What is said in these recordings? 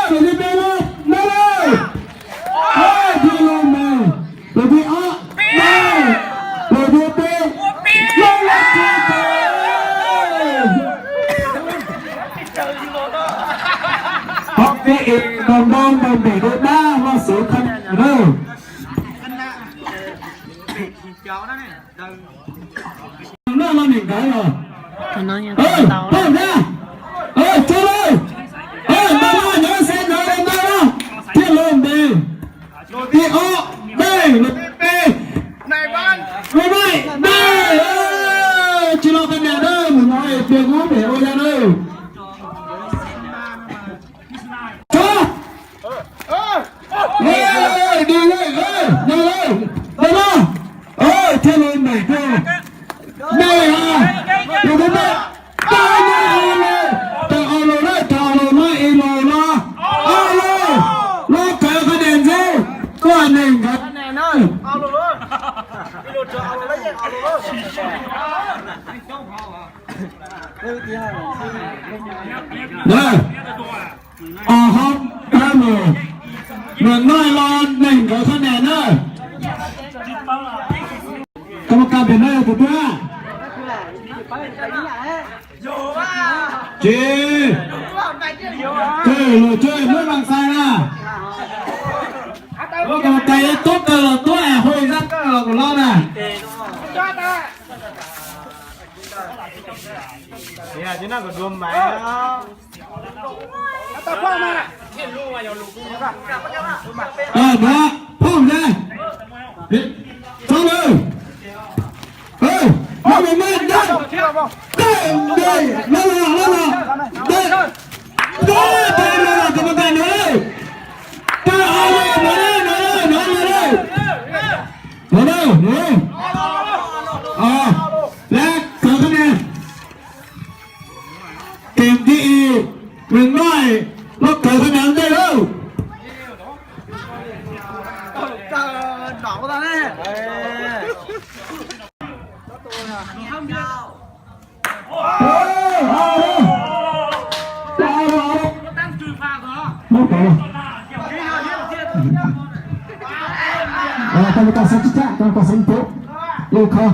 Tus thib peb los, noj lawm. Thiaj li me. Tus thib ob, noj. Tus thib peb, noj lawm. Qhov peb es noj noj npau npem rau dab los xwb khab na. Noj los niam nkawd los. Phooj na, tso lawm. Npau los nyob xab nyob npau los thiaj los npe. Thib ob, npe, los peb, npe, npe, tsis los qhov niam na, mus no es pias kub pem ua ya na. Tso. Ê, đi lên, ê, đi lên, đi lên. Ê, thiaj li mày thiaj. Mày hả? Tụi chúng ta. Tao nói ao lô. Tao ao lô đó, tao ao lô nói y lô lo. Ao lô. Lo cỡ cái đèn dê. Có anh em cả. Nè. Os hom kab mus, mus noj los neeg nkawd khab nas na. Koj muaj kab pem no yog tus twg? Tsis, kawg los tsis muab mas xais na. Muab mas xais tub kawg los tub es hu zab kawg los kuv los na. Ê, muab phauj ne. Txhob lawm. Ê, muab mus maj dab. Dab, dab, lawv los, lawv los. Dab, dab, dab, lawv los, koj muaj kab no. Dab, lawv los, lawv los, lawv los. Lawv los, lawv los. Lawv, kawg khab nas. Tes tib ib, nws noj, los kawg khab nas ntej lauj. Tao tau xab tsis caj, tau tau xab tau. Ê, kho.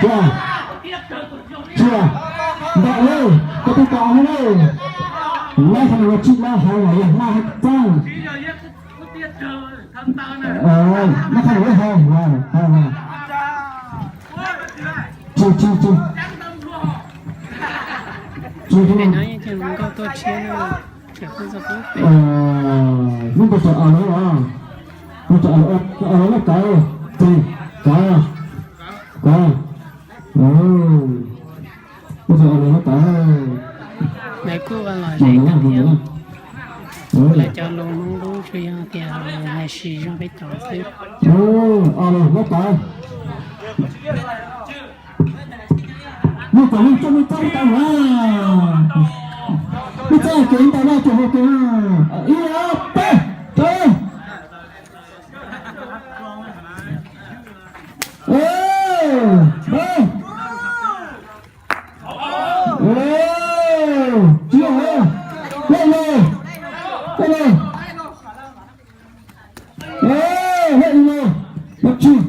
Cia, cia, ntawm lawm, koj twb tau no lawm. Lawv qhov no tsis lawv hais los yog lawv hais txog. Lawv qhov no lawv hais, hais, hais. Tsis, tsis, tsis. Tsis, tsis. Hnub koj tau os lawm os, koj tau os lawm, os lawm lawv kawg, tsis, kawg, kawg. Ntawd kuj los ze kawg thiab. Lawv cov lus Hmoob Lub tsuas yog tias hais sis zoo peb cov xwb. Muaj cov neeg coj nej txoj tau na. Nej txoj kev ntawm no tsuas hau kev na. Ib ob peb, ê, ê. Ê, tsis yog, lej lej, lej lej. Ê, lej lej, lej tsis.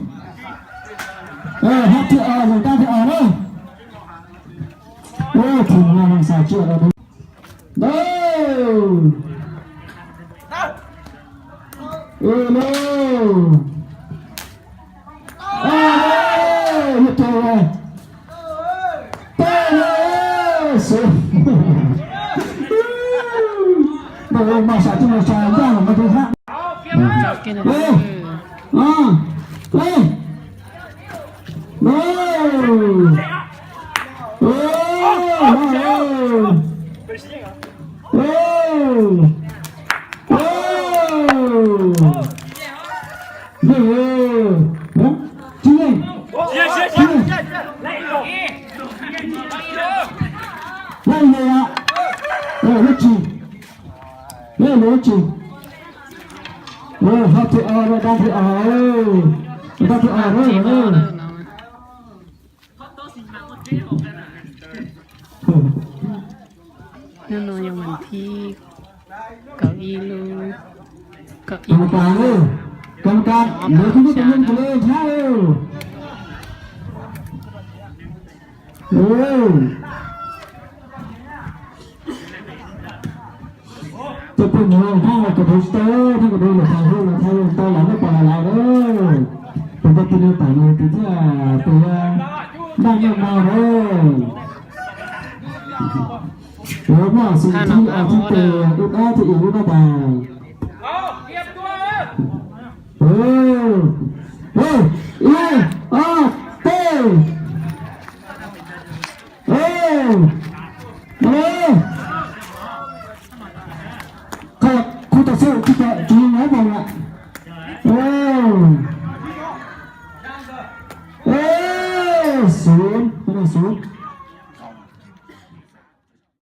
Ê, hab thiaj os, yog dab thiaj os na. Ê, tsis yog, xav tsis os. Ê, lej. Ê, lej tsis os. Tau lawm, xwb. Npau mas sam tsis mus sam ncaj los mas tus hab. Ê, ê, ê, ê, ê, ê. Ê, ê, tsis yeej, tsis yeej. Lej lej, lej lej tsis, lej lej tsis. Hab thiaj os, dab thiaj os, dab thiaj os. Hnub no yog vas thib kaum ib lub, kaum ib, Kam kas, kam kas, lawv twb muab tus neeg tus le thab. Cov phooj ywg, thaj kom tau tsis tau, thaj kom tau los thaj hu los thaj hu tau los nej pom lawm lawm. Tus ntawd tus nws pom nws tus thiaj tus npaj noj mov lawm. Lawv muaj xwm txheej ob txheej tes, ib ob txheej ib lub noj tas. Ib, ob, peb.